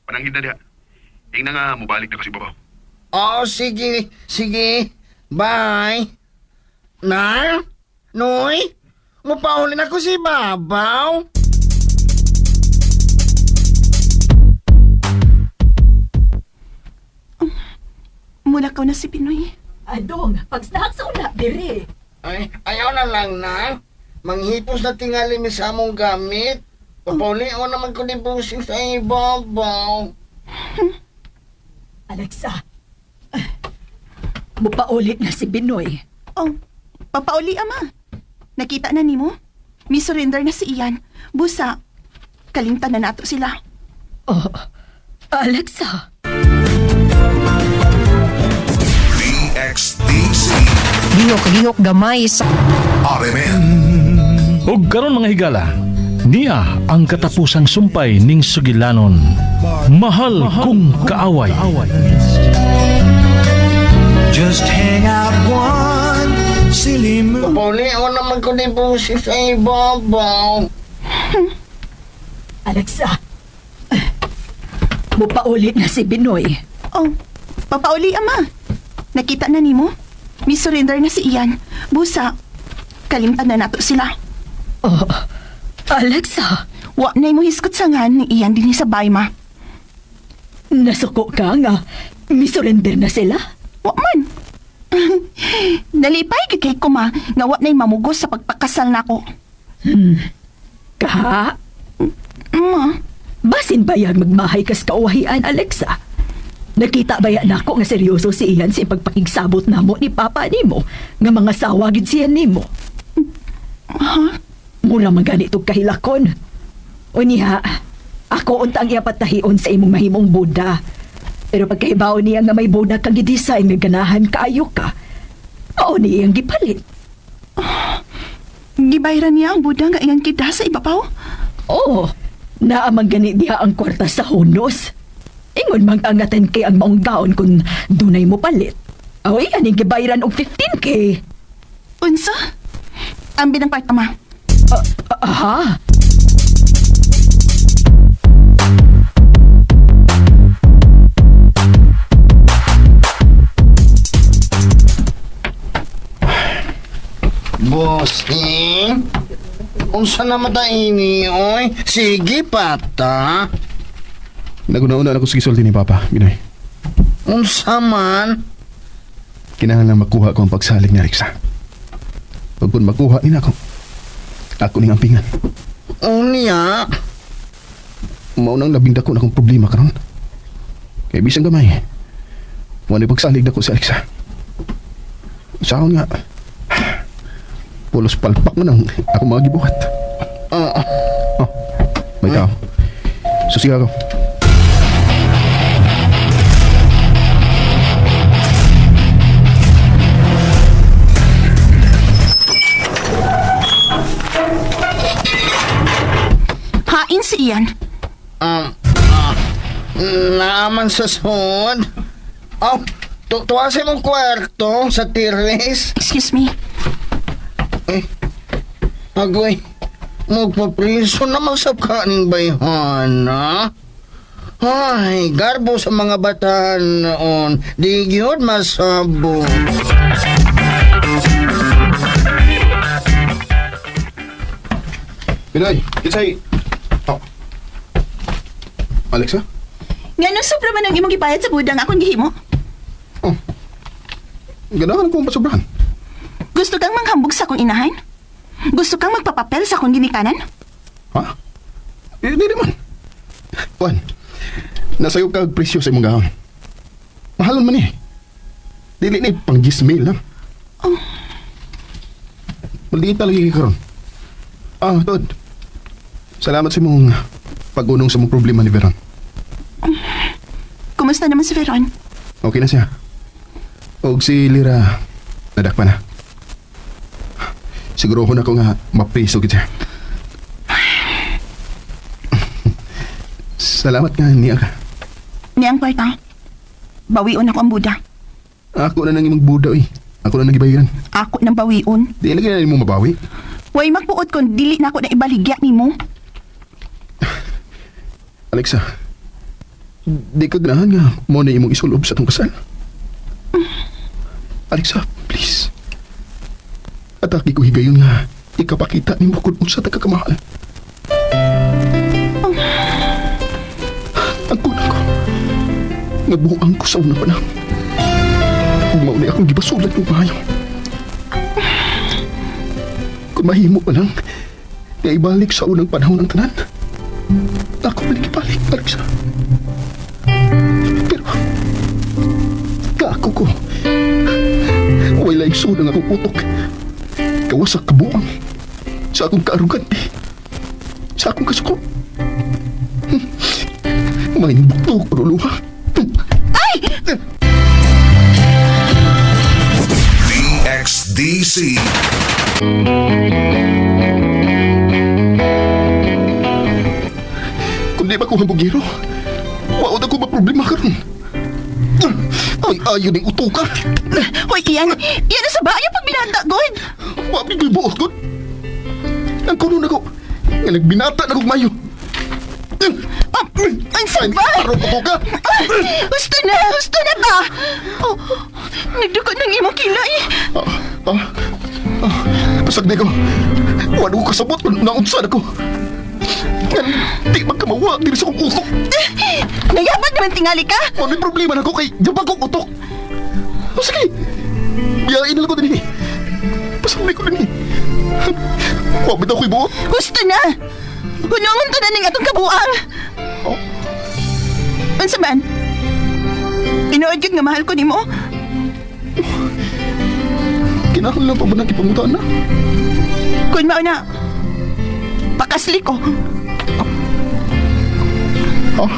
Pananghid na diha. Ingna nga, mubalik na ko sa ibabaw. Oo, sige, sige. Bye. Nar? Noy? Mupauli na ko si Babaw. Mulakaw na si Pinoy. Adong, pagsnahak sa una, diri. Ay, ayaw na lang na. Manghipos na tingali mi sa among gamit. Papauli o naman ko ni Busing sa ibabaw. Alexa, mupaulit na si Binoy. Oh, papauli ama. Nakita na nimo? Mi surrender na si Ian. Busa, kalimtan na nato sila. Oh, Alexa. DXDC Gihok-gihok gamay sa RMN. Ug karon mga higala, niya ang katapusang sumpay ning sugilanon. Mahal kong kaaway. Just hang out one silly moon. Papauli o naman ko ni Busing sa ibabaw. Alexa, mupaulit na si Binoy. Oh, papauli ama. Nakita na nimo? Mi surrender na si Ian. Busa, kalimtan na nato sila. Oh, Alexa, Wa na mo hiskot sangan ni Ian dinhi sa bay ma. nasuko ka nga. Misurrender na sila. Wa man. Nalipay gyud kay ko ma nga wa na'y mamugos sa pagpakasal nako. Ka, Ma, basin bayag magmahay kas kauwahian, Alexa. Nakita baya nako nga seryoso si Ian sa ipagpakigsabot namo ni Papa nimo nga mga sawa gid siya nimo. ha? Mura man gani tog kahilakon. O niya, ako unta ang iyapatahion sa imong mahimong Buddha. Pero pagkahibaw niya nga may Buddha kang gidesign nga ganahan kaayo ka, mao ni iyang gipalit. Gibayran niya ang buda nga iyang kita sa ibabaw. Oo, naamang gani diha ang kwarta sa hunos. Ingon mang angatan kay ang maong gaon kung dunay mo palit. Aw, iyan ang gibayran og 15K. Unsa? Ambi ng kwarta ma. Aha, Bossing? Unsa na mata ini, oy? Sige, pata. Naguna-una na ko sa gisulti ni Papa, Binoy. Unsa man? Kinahanglan makuha ko ang pagsalig ni Alexa. Pag kung makuha ni nako, ako ning ampingan. Unya? Mao nang labing dako na akong problema karon. Kay bisan gamay, wala pagsalig dako si Alexa. Sa nga, pulos palpak mo nang ako mga gibuhat. Oo. Oh, may tao. Susiga ako. si Ian? Naaman sa sud. Oh, tuwa sa imong kwarto sa terrace. Excuse me. Eh, agoy, magpapriso naman sa kaning bayhana. Ay, garbo sa mga bataan noon. Di gyud masabot. Pinoy, kinsay... Oh. Alexa? Nga nung sobra man ang imong gibayad sa budang akong gihimo. Oh. Ganahan akong pasobrahan. Gusto kang manghambog sa akong inahan? Gusto kang magpapapel sa akong ginikanan? Ha? Eh, di naman. Juan, nasayo ka og presyo sa imong gahon. Mahalon man eh. Dili ni pang gismail lang. Oh. Maliit talaga kay karon. Ah, Tod. Salamat sa imong pag-unong sa imong problema ni Veron. Kumusta naman si Veron? Okay na siya. Og si Lira, nadakpa na. Siguro ko na ko nga mapriso gid siya. Salamat nga niya ka. Niyang kwarta. Bawion ako ang buda. Ako na nang imong buda oy. Ako na nang gibayaran. Ako nang bawion. Di lagi na nimo mabawi. Way magbuot kon dili na ako na ibaligya nimo. Alexa, di ka ganahan nga mo na imong isulob sa atong kasal. Alexa, please. Atake ko higayon nga ikapakita nimo kung unsa ta ka kamahal. Ang kunang ko, nabuang ko sa unang panahon. Ug mao ni akong gibasulan og maayo. Kung mahimo pa lang, nga ibalik sa unang panahon ang tanan. Ako balik ibalik, Alexa. Pero, kaako ko. Walay laing ang akong utok. Gawas sa kabuang. Sa akong kaarugante. Sa akong kasuko. May bukto ko luha. Ay! DXDC. Kung di ba ko hambugiro, waod ako maproblema karon. Ay, ayaw ning utuka. Hoy, Ian! Ian, sa ba? Ayaw pagbinata, God! Wa mi buot god. Ang kuno nako, nga nagbinata na kog mayo. Oh, unsa ba? Arog utuka. Ah, husto na! Husto na ba? Oh, nagduko ng imong kilay. Pasagdi ko. Wala ko kasabot kung naunsa na ko. Nga, di magkamawa diri sa akong utok. Nayabag naman tingali ka? May problema na ko kay jabag kong utok. O sige, biyain na lang ko din eh. Pasagdi ko din eh. Wa bitaw ko'y buot. Husto na! Hunongon to na ning atong kabuang. Oh. Unsa man? Tinuod gyud nga mahal ko nimo? Kinahanglan pa ba nang ipangutan na? Kung mao na, pakasli ko. Oh.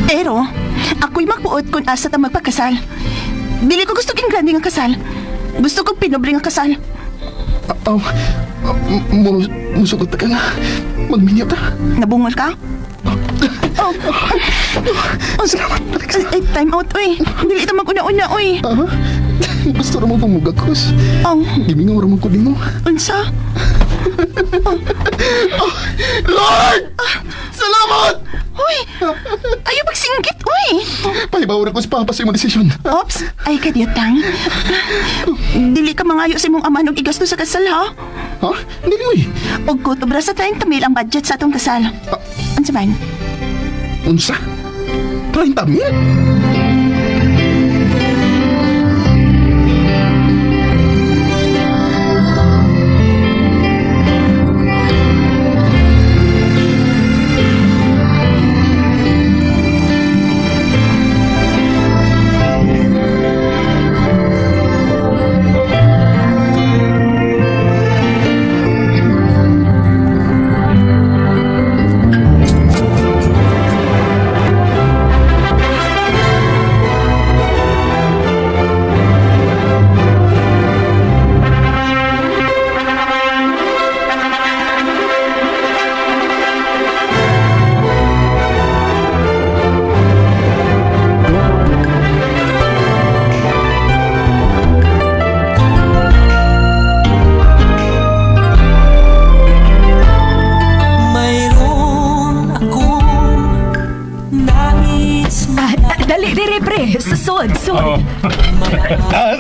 Pero, ako'y magbuot kung asa ta magpakasal. Dili ko gusto king grande nga kasal. Gusto kong pinobre nga kasal. Oh, mo musugot ka nga. Magminyo ta. Nabungol ka? Oh. Oh, Salamat, Alexa. Ay, time out, uy. Dili ito mag-una-una, uy. Ah, gusto ra mo pong mugakos. Oh, Gimingaw ra mo ko nimo. unsa? Oh, Lord! Salamat! Uy! Ayaw pagsinggit, uy! Pahibaw ra ko sa papa sa imong desisyon. Ops! Ay, kadiyotang. Dili ka mangayo sa imong ama og igasto sa kasal, ha? Ha? Dili uy. Og kutubra sa 30 mil ang budget sa atong kasal. Unsa man? Unsa? 30 mil?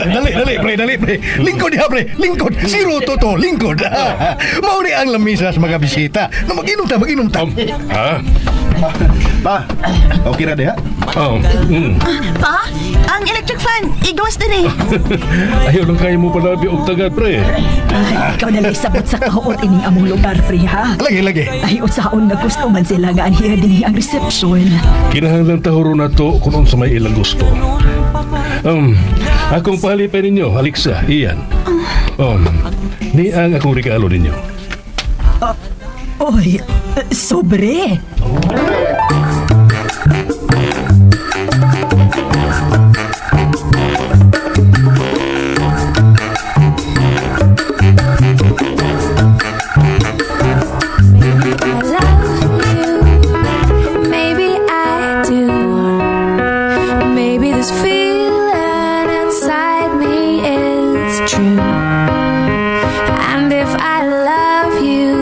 Dali, dali, pre, dali, pre. Lingkod ha, pre. Lingkod. Zero toto, lingkod. Mao ni ang lamisa sa mga bisita. Na mag-inom ta, mag-inom ta. Ha? Pa, okay ra diha? Oh. Pa, ang electric fan, igawas din eh. Ayaw lang kayo mo palabi og tagad, pre. Ay, ikaw na lang sabot sa kahuot ining among lugar, pre, ha? Lagi, lagi. Ay, usaon nga gusto man sila nga anhiya dinhi ang reception. Kinahanglan tahuro na to kung unsa may ilang gusto. Akong pahalipay ninyo, Alexa, Ian. Ni ang akong regalo ninyo. Oy, sobre. I love you. Maybe I do. Maybe this feeling inside me is true. And if I love you,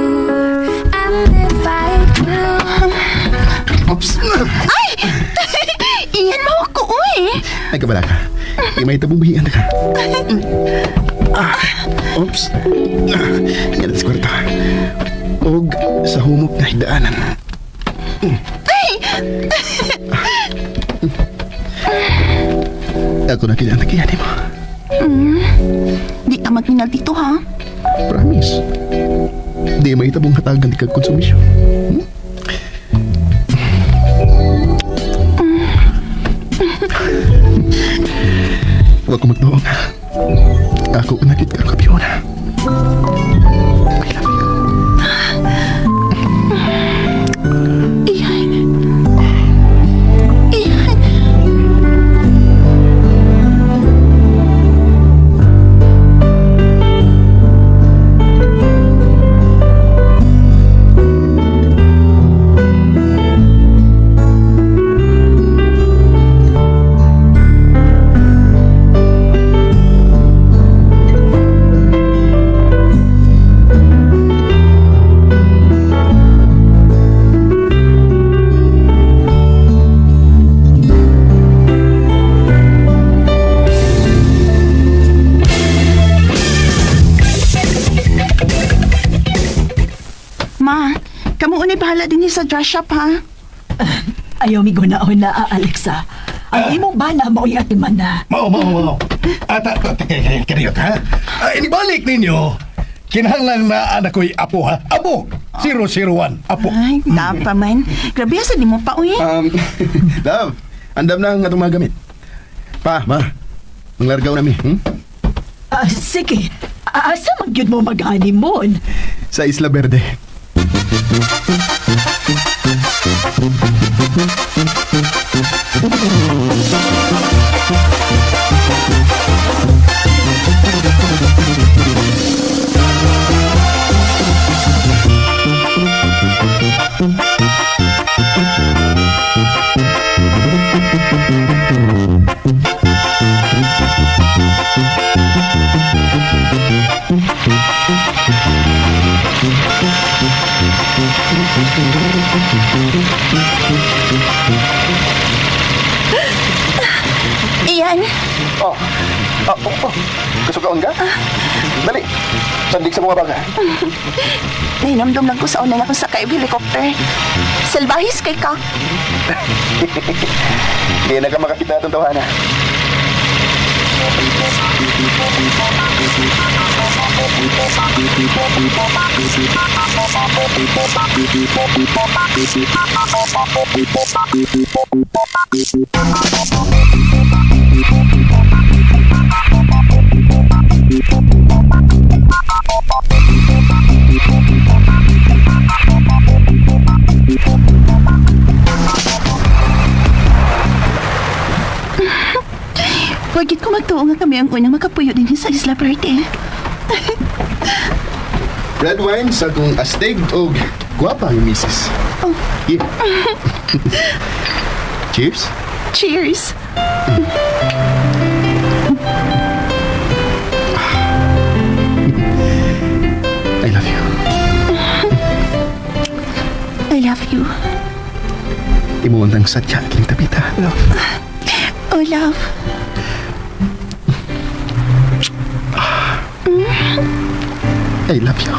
and if I do. Oops. Ay! Ian, mo ko, uy. Ay, kabala ka. Di may tabong bahian ka. Ah, oops. Ah, yan sa kwarto. Og sa humok na higdaanan. Ay! Ako na kailangan nakiyanin mo. Di ka magminal dito, ha? Promise. Di may tabong hatagan di kag konsumisyon. Hmm? Huwag ko magtuong. Ako unagit karon ka Fiona. I love you. Ian. Ian. Ma, kamu unay bahala din sa dress shop, ha? Ayaw mi guna-una, Alexa. Ang imong bana mao'y atiman na. Mao, mao, mao. At, at, at, kaya, kaya, ha? Ah, inibalik ninyo. Kinahanglan na anak ko'y apo, ha? Apo! 001, apo. Ay, tapa man. Grabe, asa di mo pa, uy. Love, andam na ang atong mga gamit. Pa, ma, manglargaw nami, Ah, sige, asa man gyud mo mag-honeymoon? Sa Isla Verde. Ian, Oh, oh, oh, oh. Kasukaon ka? Dali, sandig sa mga baga. nahinamdom lang ko sa una na akong sakay og helicopter. Salbahis kay ka. Di na ka makakita atong tawhana. Wagit ko magtuo nga kami ang unang makapuyo din sa Isla Verde. Red wine sa kong astig og gwapa yung misis. Oh. Yeah. Cheers. Cheers! I love you. I love you. Imuundang sadya kining tapita. Love. Oh, love. I love you.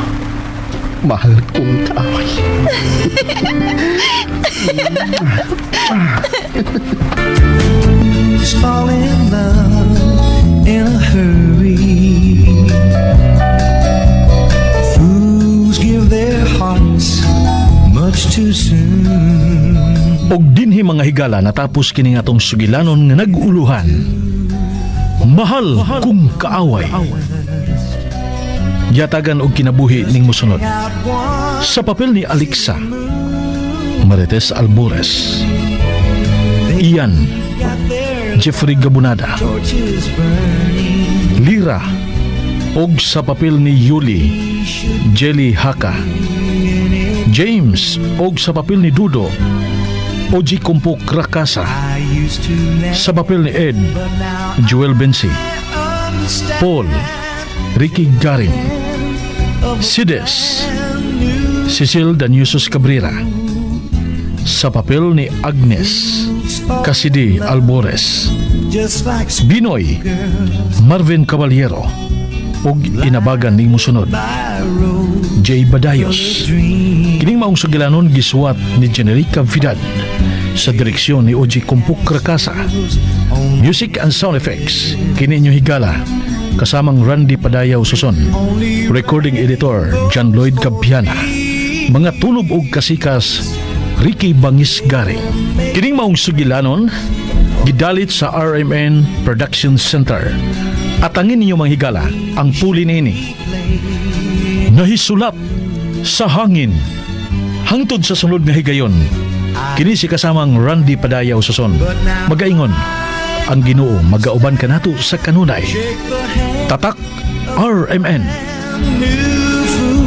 Mahal kong kaaway. Just fall in love in a hurry. Fools give their hearts much too soon. Og dinhi, mga higala, natapos kini atong sugilanon nga nag-uluhan. Mahal Kong Kaaway. Yatagan og kinabuhi ning musunod. Sa papel ni Alexa, Marites Albores. Ian, Jeffrey Gabunada. Lira, og sa papel ni Yuli, Jelly Haka. James, og sa papel ni Dudo, Oji Kumpok Rakasa. Sa papel ni Ed, Joel Bensi. Paul, Ricky Garin. Sides, Cecil Danyusos Cabrera. Sa papel ni Agnes, Cassidy Albores. Binoy, Marvin Caballero. Ug inabagan ning musunod, Jay Badayos. Kining maong sugilanon gisuwat ni Generica Vidad sa direksyon ni Oji Kumpuk Rakasa. Music and sound effects, kini inyo higala, kasamang Randy Padayaw Suson. Recording editor, John Lloyd Cabiana. Mga tunob og kasikas, Ricky Bangis Garing. Kining maong sugilanon, gidalit sa RMN Production Center. Atangin ninyo, mga higala, ang puli nini. Nahisulat sa hangin. Hangtod sa sunod nga higayon, kini si kasamang Randy Padayaw Suson. Magaingon, ang Ginoo magauban kanato sa kanunay. Tatak RMN. New fool.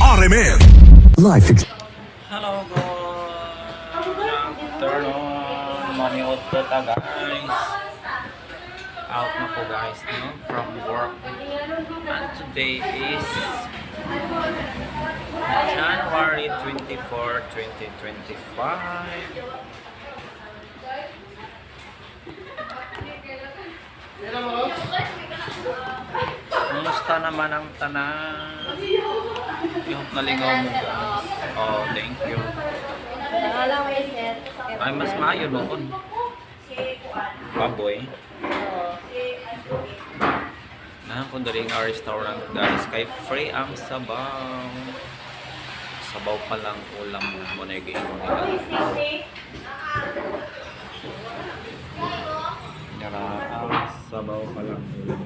RMN. Life. Hello, good afternoon. Maniot po ta, guys. Out na ko, guys, no, from work. And today is January 24, 2025. Kumusta naman ang tanan? I hope nalingaw mo, guys. Oh, thank you. Ay, mas maayo noon. Baboy. Naa ko diri nga restaurant, guys, kay free ang sabaw. Sabaw pa lang ulam mo na giingon nila. Dara ang sabaw pa lang ulam.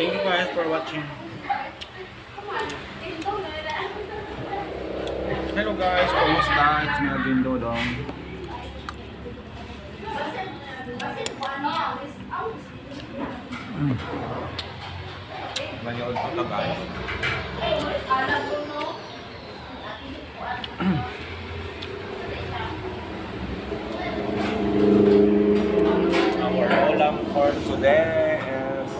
Thank you guys for watching. Hello guys, kumusta? It's me again, Dodong. Manood ko ka guys. Our ulam for today is